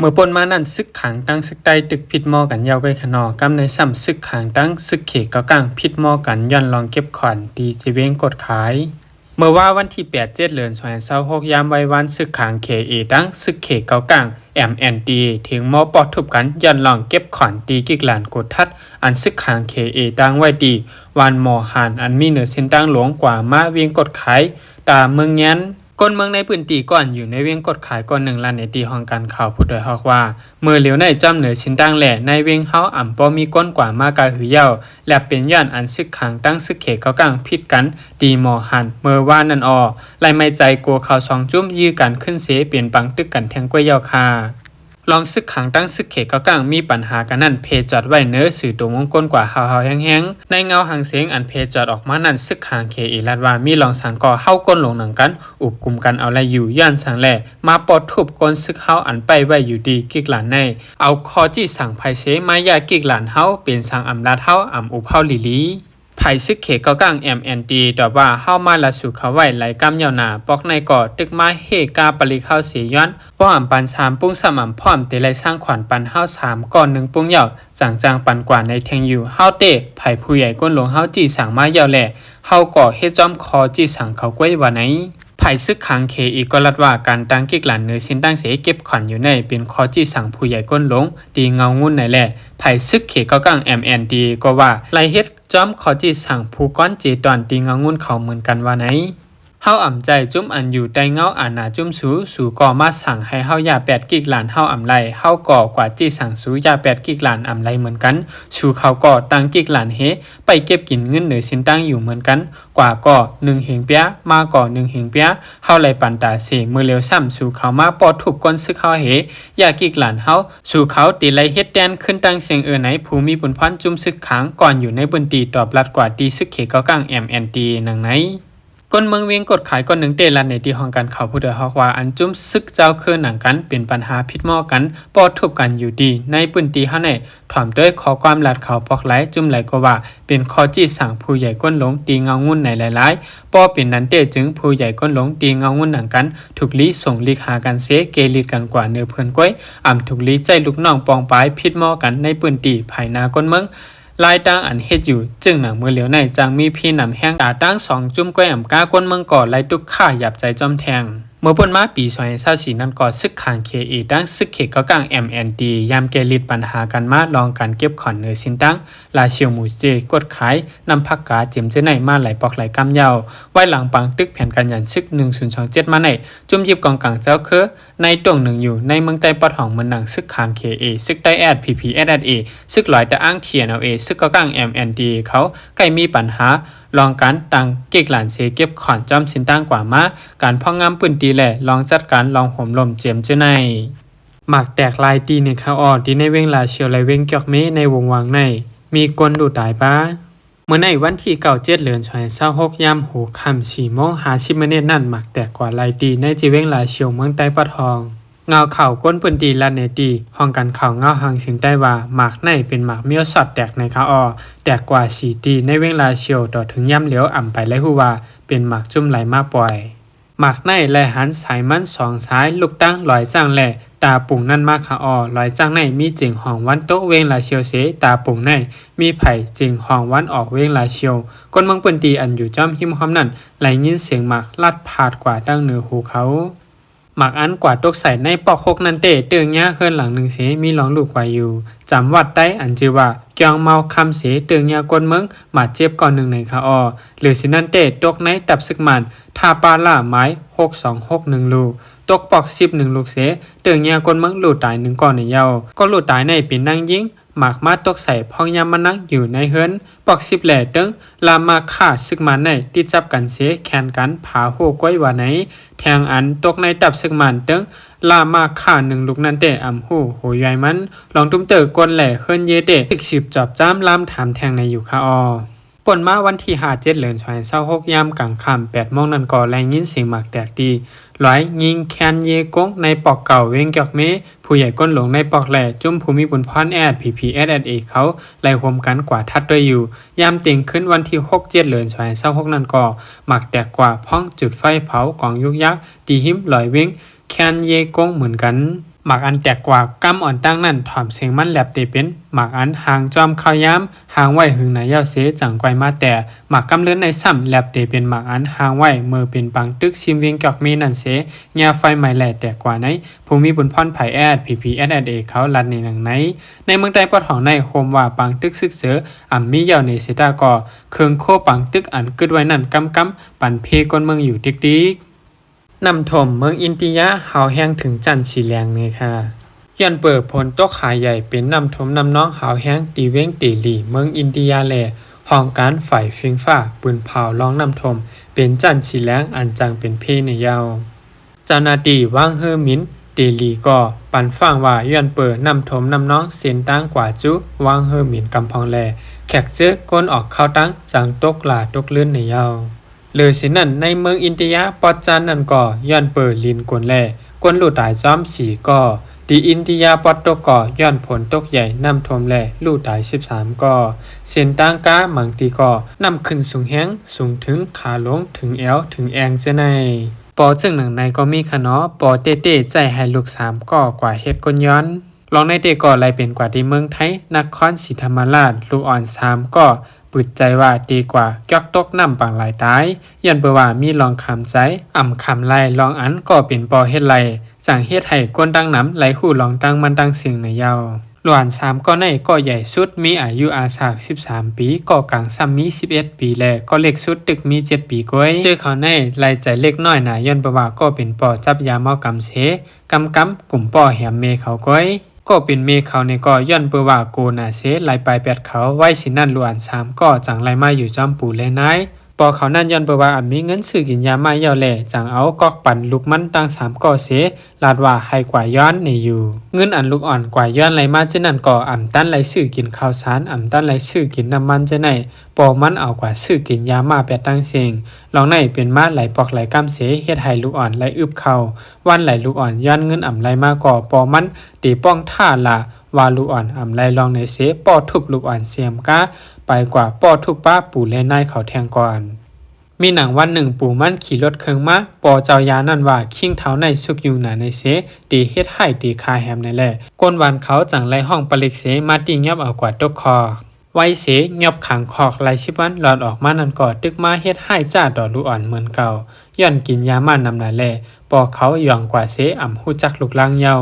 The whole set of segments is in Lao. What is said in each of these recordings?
ເມື່ອປົນມານັ້ນ ຊຶກຂາງ ທັງຊຶກໃຕ້ ຕຶກຜິດມໍ່ກັນຍາວໄກຂະໜໍ່ ກຳໃນຊ້ຳ ຊຶກຂາງ ທັງຊຶກເຂກາວກາງ ຜິດມໍ່ກັນ ຍ້ອນລອງເກັບຂອນ ທີ່ຈະເວງກົດຂາຍ. ເມື່ອວານວັນທີແປດ ເຈັດເດືອນ ສອງພັນຊາວຫົກ ຍາມໄວວານ ຊຶກຂາງ ເຄເອ ທັງຊຶກເຂກາວກາງ ເອັມເອັນທີ ເຖິງມໍ່ປະທຸບກັນ ຍ້ອນລອງເກັບຂອນ ທີ່ກິກຫຼານໂກທັດ ອັນຊຶກຂາງ ເຄເອ ຕັ້ງໄວ້ທີ່ ວານມໍ່ຫານ ອັນມີເໜືອເສັ້ນທາງຫຼວງ ກວ່າມາວຽງກົດຂາຍ ຕາເມືອງແງນ. ຄົນເມືອງໃນພື້ນທີ່ ກ່ອນຢູ່ໃນວຽງກົດຂາຍ ກ່ອນໜຶ່ງ ລາຍງານໃນທີ່ຫ້ອງການຂ່າວຜູ້ໂດຍຮອກວ່າ ເມື່ອຫຼຽວໃນຈອມເໜືອເສັ້ນທາງແລະ ໃນວຽງເຮົາອຳບໍ່ມີຄົນກວ່າມາກະຫືອເຍົາ ແລະ ເປັນຍ້ອນອັນຊຶກຂາງ ທັງຊຶກເຂກາວກາງ ຜິດກັນ ທີ່ມໍ່ຫານ ເມື່ອວານນັ້ນອໍ ລາຍໄມ້ໃຈ ກົວເຂົາສອງຈຸ້ມ ຢື້ກັນຂຶ້ນເສ ເປັນປາງຕຶກກັນແທງກ້ວຍເຍົາຄ່າ. ລອງຊຶກຂາງ ທັງຊຶກເຂກາວກາງ ມີປັນຫາກັນນັ້ນ ເພຈອດໄວ້ເໜືອຊື່ໂຕມົງກົນກວ່າເຮົາໆແຮງໆ. ໃນເງົາຫາງສຽງ ອັນເພຈອດອອກມານັ້ນ ຊຶກຂາງ ເຄເອ ລັດວ່າ ມີລອງສັງກໍເຮົາກົ້ນລົງໜັງກັນ ອຸບກຸມກັນເອົາໄລຢູ່ ຍ້ອນສັງແລ ມາປະທຸບກົ້ນຊຶກເຮົາ ອັນປ້າຍໄວ້ຢູ່ທີ່ກິກຫຼານໃນ ເອົາຂໍ້ຈີ້ສັງໃຜເສ ມາຢາກິກຫຼານເຮົາ ເປັນສັງອຳລາດເຮົາ ອຳອຸບເຮົາຫຼີໆ. ໃຜຊຶກເຂກາວກາງ ເອັມເອັນທີ ຕອບວ່າ ເຮົາມາລະສູ່ເຂົາໄວ້ຫຼາຍກຳເຍົາໜາ ປອກໃນກໍຕຶກມາເຮກາປະລິກເຮົາເສ ຍ້ອນ ປ້ອມອຳປັນສາມປຸງ ຊ້ຳອຳພ້ອມເຕໄລສ້າງຂວັນປັນເຮົາສາມ ກໍໜຶ່ງປຸງເຍົາ ຈັ່ງຈັ່ງປັນກວ່າໃນແທ່ງຢູ່ ເຮົາເຕ ໃຜຜູ້ໃຫຍ່ກົ້ນລົງເຮົາຈີ້ສັງມາເຍົາແລ ເຮົາກໍເຮັດຈອມຂໍ້ຈີ້ສັງເຂົາກ້ວຍວ່າໃນ. ໃຜຊຶກຂາງ ເຄເອ ກໍລັດວ່າ ການຕັ້ງກິກຫຼານເໜືອເສັ້ນທາງເສ ເກັບຂວັນຢູ່ໃນ ເປັນຂໍ້ຈີ້ສັງຜູ້ໃຫຍ່ກົ້ນລົງ ທີ່ເງົາງຸ່ນໃນແລ ໃຜຊຶກເຂກາວກາງ ເອັມເອັນທີ ກໍວ່າ ໄລ່ເຮັດ ຈອມຂໍຈີ່ສັງຜູ້ກ້ອນເຈຕອນ ຕີເງົາງຸ່ນເຂົາເໝືອນກັນວ່າໃນ. ເຮົາອຳໃຈຈຸ້ມອັນຢູ່ໃຕ້ເງົາອານາຈຸ້ມສູ, ສູກໍມາສັ່ງໃຫ້ເຮົາຢ່າແປດກິກຫຼານເຮົາອຳໄລ, ເຮົາກໍກວາດຈີ່ສັງສູຢ່າແປດກິກຫຼານອຳໄລເໝືອນກັນ. ສູເຂົາກໍຕັ້ງກິກຫຼານເຮ ໄປເກັບກິນເງິນເໜືອເສັ້ນຕາງຢູ່ເໝືອນກັນ. ກວາກໍໜຶ່ງເຮງເປຍ, ມາກໍໜຶ່ງເຮງເປຍ, ເຮົາໄລ່ປັນຕາເສ. ມື້ຫຼຽວຊ້ຳສູເຂົາມາປ້ອທຸບກ້ອນຊຶກເຮົາເຮ, ຢ່າກິກຫຼານເຮົາ. ສູເຂົາຕິໄລ່ເຮັດແຕ່ນຂຶ້ນຕັ້ງເສັງເອີໃນ ຜູ້ມີບຸນພອນຈຸ້ມຊຶກຂາງ ກ່ອນຢູ່ໃນພື້ນທີ່ຕອບລັດກວ່າຕີຊຶກເຂເກົາກາງ ເອັມເອັນທີ ໜັງໃນ. ຄົນເມືອງວຽງກົດຂາຍຄົນໜຶ່ງເຕລັດໃນທີ່ຫ້ອງການຂ່າວຜູ້ໂດຍຮອກວ່າ ອັນຈຸ້ມຊຶກເຈົ້າຄືໜັງກັນ ເປັນບັນຫາຜິດໝໍ້ກັນ ປ້ອທຸບກັນຢູ່ດີໃນພື້ນທີ່ເຮົາໃນ ຖອມໂດຍຂໍ້ຄວາມລັດເຂົາພວກຫຼາຍ ຈຸ້ມຫຼາຍກໍວ່າ ເປັນຂໍ້ຈີ່ສັງຜູ້ໃຫຍ່ກົ້ນຫຼົງ ຕີເງົາງຸ່ນໃນຫຼາຍໆ. ປ້ເປັນນັ້ນເຕ ຈຶ່ງຜູ້ໃຫຍ່ກົ້ນຫຼົງ ຕີເງົາງຸ່ນໜັງກັນ ທຸກລີສົ່ງລິກຫາກັນເສ ເກລິດກັນກວ່າເໜືອເພີນກ້ວຍ ອຳທຸກລີໃຈລູກນ້ອງປອງປາຍ ຜິດໝໍ້ກັນໃນພື້ນທີ່ພາຍໜ້າກົ້ນເມືອງ. ລາຍຕ່າງອັນເຮັດຢູ່ ຈຶ່ງໜັງມື້ຫຼຽວໃນຈັ່ງມີພີນຳແຮງຕາຕັ້ງສອງຈຸ້ມກ້ວຍອຳກາ ກົ້ນເມືອງກໍໄລ່ຕຸກຂ້າຫຍາບໃຈຈ້ອມແທງ. ເມື່ອພົ້ນມາປີສອງພັນຊາວສີ່ນັ້ນກໍ ຊຶກຂາງເຄເອ ຕັ້ງຊຶກເຂເກົາກາງ ເອັມເອັນທີ ຍາມແກ່ລິດບັນຫາກັນມາ ລອງການເກັບຂອນເໜືອເສັ້ນຕາງ ລາຊຽວໝູເຈ ກົດຂາຍ ນ້ຳຜັກກາ ເຈມເຈີໃນ ມາຫຼາຍປອກຫຼາຍກຳຍາວ. ໄວ້ຫຼັງປາງຕຶກແຜນການຍານຊຶກ ໜຶ່ງສູນສອງເຈັດ ມາໃນ ຈຸ້ມຢິບກອງກາງເຈົ້າຄື ໃນຕົງໜຶ່ງຢູ່ໃນເມືອງໃຕ້ປອດຫ້ອງ ເໝືອນໜັງຊຶກຂາງເຄເອ ຊຶກໃຕ້ ເອສເອັສພີພີ ເອສເອັສເອ ຊຶກລອຍຕະອ້າງ ທີເອັນແອລເອ ຊຶກເກົາກາງ ເອັມເອັນທີ ເຂົາໃກ້ມີບັນຫາ ລອງການຕັ້ງກິກຫຼານເສ ເກັບຂອນຈອມເສັ້ນຕາງກວ່າມາ ການພອກງາມພື້ນທີ່ ແລະ ລອງຈັດການລອງໂຫມລົມເຈມເຈີໃນ. ໝາກແຕກຫຼາຍຕີໃນຄາອໍ ທີ່ໃນເວງລາຊຽວ ແລະ ເວງຈອກເມ ໃນວົງຫວ່າງໃນ ມີຄົນລູກຕາຍປະ. ມື້ໃນວັນທີເກົ້າ ເຈັດເດືອນ ສອງພັນຊາວຫົກ ຍາມຫົວຄ່ຳ ສີ່ໂມງຫ້າສິບມາເນດນັ້ນ ໝາກແຕກກວ່າຫຼາຍຕີໃນເຈເວງລາຊຽວ ເມືອງໃຕ້ປອດຫ້ອງ. ງາວຂ່າວຄົນພື້ນທີ່ລັດໃນທີ່ຫ້ອງການຂ່າວງາວຫາງສຽງໃຕ້ວ່າ ໝາກໃນເປັນໝາກມ້ຽວຊອດແຕກໃນຄາອໍ ແຕກກວ່າສີ່ຕີໃນເວງລາຊຽວ. ຕໍ່ເຖິງຍາມຫຼຽວອຳໄປໄດ້ຮູ້ວ່າ ເປັນໝາກຈຸ້ມໄຫຼມາປ່ອຍ. ໝາກໃນໄຫຼຫັນສາຍມັນສອງສາຍ ລູກຕັ້ງລອຍຈ້າງ ແລະ ຕາປຸງນັ້ນມາຄາອໍ. ລອຍຈ້າງໃນມີເຈັງຫ້ອງວັນຕົກເວງລາຊຽວເສ ຕາປຸງໃນມີໄພເຈັງຫ້ອງວັນອອກເວງລາຊຽວ. ຄົນເມືອງພື້ນທີ່ອັນຢູ່ຈອມຮິມຫ້ອມນັ້ນ ໄດ້ຍິນສຽງໝາກລັດພາດກວ່າຕັ້ງເໜືອຫູເຂົາ. ໝາກອັນກວາດຕົກໃສ່ໃນປອກຫົກນັ້ນເຕ ເຕີ້ງຍາເຮືອນຫຼັງໜຶ່ງເສ ມີລອງລູກກວ່າຢູ່. ຈຳວັດໃຕ້ອັນຈື່ວ່າ ກຽງເມົາຄຳເສ ເຕີ້ງຍາກົ້ນເມືອງ ບາດເຈັບກ່ອນໜຶ່ງໃນຄາອໍ. ຫຼືຊິນັ້ນເຕ ຕົກໃນຕັບຊຶກມານ ທ່າປາຫຼ້າ ໝາຍຫົກສອງຫົກ ໜຶ່ງລູກ, ຕົກປອກສິບ ໜຶ່ງລູກເສ ເຕີ້ງຍາກົ້ນເມືອງ ລູກຕາຍໜຶ່ງກໍໃນເຍົາ. ກໍລູກຕາຍໃນເປັນນາງຍິງ ໝາກມາຕົກໃສ່ ພ້ອງຍາມມານັ່ງຢູ່ໃນເຮືອນ. ປອກສິບ ແລະ ເຕີ້ງລາມາຄາຊຶກມານໃນ ຕິດຈັບກັນເສ ແຂ່ນກັນພາໂຫກ້ວຍວ່າໃນ. ແທງອັນຕົກໃນຕັບຊຶກມານ ເຕີ້ງລາມາຄາ ໜຶ່ງລູກນັ້ນເຕ ອຳຫູໂຫຍວາຍມັນ ລອງຕຸ້ມເຕີ້ກວນ ແລະ ເຮືອນເຢເຕ ຖືກສິບຈອບຈ້າມລາມຖາມແທງໃນຢູ່ຄາອໍ. ປົນມາວັນທີຫ້າ ເຈັດເດືອນ ສອງພັນຊາວຫົກ ຍາມກາງຄ່ຳ ແປດໂມງນັ້ນກໍໄດ້ຍິນສຽງໝາກແຕກທີ່ລອຍຍິງແຄນເຢກົງ ໃນປອກເກົ່າເວງກຽກເມ. ຜູ້ໃຫຍ່ກົ້ນຫຼົງໃນປອກ ແລະ ຈຸ້ມຜູ້ມີບຸນພອນ ເອສເອັສພີພີ ເອສເອັສເອ ເຂົາໄດ້ຮ່ວມກັນກວາດທັດດ້ວຍຢູ່. ຍາມຕຽງຄືນວັນທີຫົກ ເຈັດເດືອນ ສອງພັນຊາວຫົກນັ້ນກໍ ໝາກແຕກກວ່າພ້ອງຈຸດໄຟເຜົາກອງຍຸກຍັກ ທີ່ຮິມລອຍເວງແຄນເຢກົງເໝືອນກັນ. ໝາກອັນແຕກກວ່າກຳອ່ອນຕັ້ງນັ້ນ ຖອມເສັງມັນແລັບເຕເປັນໝາກອັນຫ່າງຈອມເຂົ້າຍາມ, ຫ່າງໄວ້ຫຶງໜາຍາວເສ ຈັ່ງກວາຍມາແຕ່. ໝາກກຳເລີນໃນຊ້ຳແລັບເຕເປັນໝາກອັນຫ່າງໄວ້ ເມື່ອເປັນປາງຕຶກຊິມວຽງຈອກເມນັ້ນເສ ແຍວໄຟໄໝ້ແລະແຕກກວ່າໃນ. ຜູ້ມີບຸນພອນໄພ ແອສແອສ ພີ ພີ ແອສແອສ ເອ ເຂົາລັດໃນໜັງໃນ. ໃນເມືອງໃຕ້ປອດຫ້ອງໃນ ໂຮມວ່າປາງຕຶກຊຶກເສີ ອຳມີເຍົາໃນເສຕາກໍ ເຄື່ອງໂຄປາງຕຶກອັນກຶດໄວ້ນັ້ນ ກຳກຳປັນເພກວນເມືອງຢູ່ຕິກໆ. ນ້ຳຖ້ວມເມືອງອິນເດຍ ຫາວແຮງເຖິງຊັ້ນສີແດງເລີຍຄ່ະ. ຍ້ອນເປີຝົນຕົກຫາໃຫຍ່ ເປັນນ້ຳຖ້ວມນ້ຳນອງຫາວແຮງທີ່ວຽງເດລີ ເມືອງອິນເດຍ ແລະ ຫ້ອງການຝ່າຍເຟືອງຟ້າປືນເຜົາລອງນ້ຳຖ້ວມເປັນຊັ້ນສີແດງ ອັນຈັ່ງເປັນເພໃນເຍົາ. ເຈົ້າໜ້າທີ່ວັງເຮີມິນເດລີກໍປັ່ນຟ້າງວ່າ ຍ້ອນເປີນ້ຳຖ້ວມນ້ຳນອງເສັ້ນທາງກວາຈູ ວັງເຮີມິນກຳພອງ ແລະ ແຂກເຈີກົນອອກເຂົ້າຕັງ ຈັ່ງຕົກຫຼ້າຕົກເລື່ອນໃນເຍົາ. ເຫຼືອເຊັ່ນນັ້ນ ໃນເມືອງອິນເດຍປອດຈານນັ້ນກໍ ຍ້ອນເປີລິນກົນ ແລະ ຄົນລູກຕາຍຈອມສີ່ ກໍ ທີ່ອິນເດຍປອດຕົກກໍ ຍ້ອນຝົນຕົກໃຫຍ່ ນ້ຳຖ້ວມ ແລະ ລູກຕາຍສິບສາມກໍ. ເສັ້ນທາງກາບາງທີ່ກໍນ້ຳຂຶ້ນສູງແຮງ ສູງເຖິງຂາລົງ ເຖິງແອວ ເຖິງແອງເຈີໃນ. ປໍເຈີໜັງໃນກໍມີຂະໜໍ ປໍເຕ້ໆໃຈໃຫ້ລູກສາມກໍກວ່າເຮັດກົ້ນຍ້ອນ. ລອງໃນເຕກໍໄລ່ເປັນກວ່າທີ່ເມືອງໄທ ນະຄອນສີທຳມະລາດ ລູກອ່ອນສາມກໍ ປຶດໃຈວ່າເຕກວ່າຈອກຕົກນ້ຳປາງລາຍຕາຍ ຍ້ອນເປີວ່າມີລອງຄຳໃຈ ອຳຄຳໄລ່ລອງອັນກໍເປັນປໍເຮັດໄລ່ ຈັ່ງເຮັດໃຫ້ຄົນຕ່າງນຳໄລ່ຮູ້ລອງຕັ້ງມັນຕັ້ງເຊິ່ງໃນເຍົາ. ຫຼວນສາມກໍໃນກໍໃຫຍ່ສຸດມີອາຍຸອາສາກສິບສາມປີ ກໍກາງຊ້ຳມີສິບເອັດປີ ແລະ ກໍເລັກສຸດຕຶກມີເຈັດປີກວ່າຍ. ເຈີເຂົາໃນໄລ່ໃຈເລັກນ້ອຍໜາ ຍ້ອນເປີວ່າກໍເປັນປໍຈັບຢາເມົາກຳເສ ກຳກຳກຸມປໍແຮມເມເຂົາກວ່າຍ. ກໍເປັນເມເຂົານີ້ກໍ ຍ້ອນເປີວ່າໂກນາເສ ໄລ່ປາຍແປດເຂົາ ໄວ້ຊິນັ້ນ ຫຼວນສາມກໍຈັ່ງໄລ່ມາຢູ່ຈອມປູແລນາຍ. ປໍເຂົານັ້ນ ຍ້ອນເປີວ່າອຳມີເງິນຊື້ກິນຢາມາເຍົາແລະ ຈັ່ງເອົາກອກປັນລູກມັນທັງສາມກໍເສ ລາດວ່າໃຫ້ກວ່າຍ້ອນໃນຢູ່. ເງິນອັນລູກອ່ອນກວ່າຍ້ອນໄລ່ມາເຊັ່ນນັ້ນກໍ ອຳຕັນໄລ່ຊື້ກິນເຂົ້າສານ ອຳຕັນໄລ່ຊື້ກິນນ້ຳມັນເຊັ່ນໃນ ປໍມັນເອົາກວ່າຊື້ກິນຢາມາແປດຕັ້ງເສັງ. ລອງໃນເປັນມາຫຼາຍປອກຫຼາຍກຳເສ ເຮັດໃຫ້ລູກອ່ອນໄລ່ອຶບເຂົ້າ. ວັນໄລ່ລູກອ່ອນ ຍ້ອນເງິນອຳໄລ່ມາກໍ ປໍມັນ ເຕປ້ອງທ່າລະວ່າລູກອ່ອນອຳໄລ່ລອງໃນເສ ປໍທຸບລູກອ່ອນເສມກາ ປາຍກວ່າປໍທຸບປາປູແລນາຍເຂົາແທງກ່ອນ. ມີໜັງວັນໜຶ່ງ ປູມັນຂີ່ລົດເຄື່ອງມາ ປໍເຈົ້າຢານັ້ນວ່າ ຄີງເຖົ້າໃນຊຸກຍູ້ໜາໃນເສ ເຕເຮັດຮ້າຍເຕຂ້າແຮມໃນແລະ ຄົນບ້ານເຂົາຈັ່ງໄລ່ຮ້ອງປະລິກເສ ມາຕິຫຍັບເອົາກວ່າຕົກຄອກ. ໄວ້ເສຫຍັບຂັງຄອກຫຼາຍສິບວັນ ລອດອອກມານັ້ນກໍຕຶກມາເຮັດຮ້າຍຈ້າຕໍ່ລູກອ່ອນເໝືອນເກົ່າ ຍ້ອນກິນຢາມານຳນາແລະ ປໍເຂົາຢອງກວ່າເສ ອຳຮູ້ຈັກລຸກລາງເຍົາ.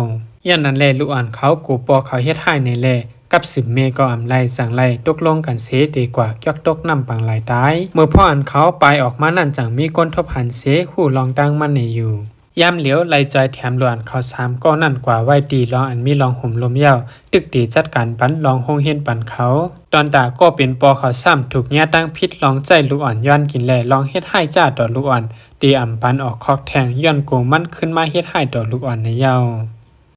ຍ້ອນນັ້ນແລະ ລູກອ່ອນເຂົາໂກປໍເຂົາເຮັດຮ້າຍໃນແລະ ກັບສືບເມກໍອຳໄລ່ ຈັ່ງໄລ່ຕົກລົງກັນເສ ເຕກວ່າຈອກຕົກນ້ຳປາງລາຍຕາຍ. ເມື່ອພໍ່ອັນເຂົາປາຍອອກມານັ້ນ ຈັ່ງມີຄົນທົບຫັນເສ ຮູ້ລອງຕັ້ງມັນໃນຢູ່. ຍາມຫຼຽວໄລ່ຈອຍແຖມຫຼວນເຂົາສາມກໍນັ້ນກວ່າໄວ້ທີ່ລອງອັນມີລອງໂຮມລົມເຍົາ ຕຶກເຕຈັດການປັນລອງໂຮງຮຽນປັນເຂົາ. ຕອນຕາກໍເປັນປໍເຂົາຊ້ຳ ຖືກເຍຍຕັ້ງຜິດລອງໃຈລູກອ່ອນຍ້ອນກິນແລະ ລອງເຮັດຮ້າຍຈ້າຕໍ່ລູກອ່ອນ ເຕອຳປັນອອກຄອກແທງ ຍ້ອນໂກມັນຂຶ້ນມາເຮັດຮ້າຍຕໍ່ລູກອ່ອນໃນເຍົາ.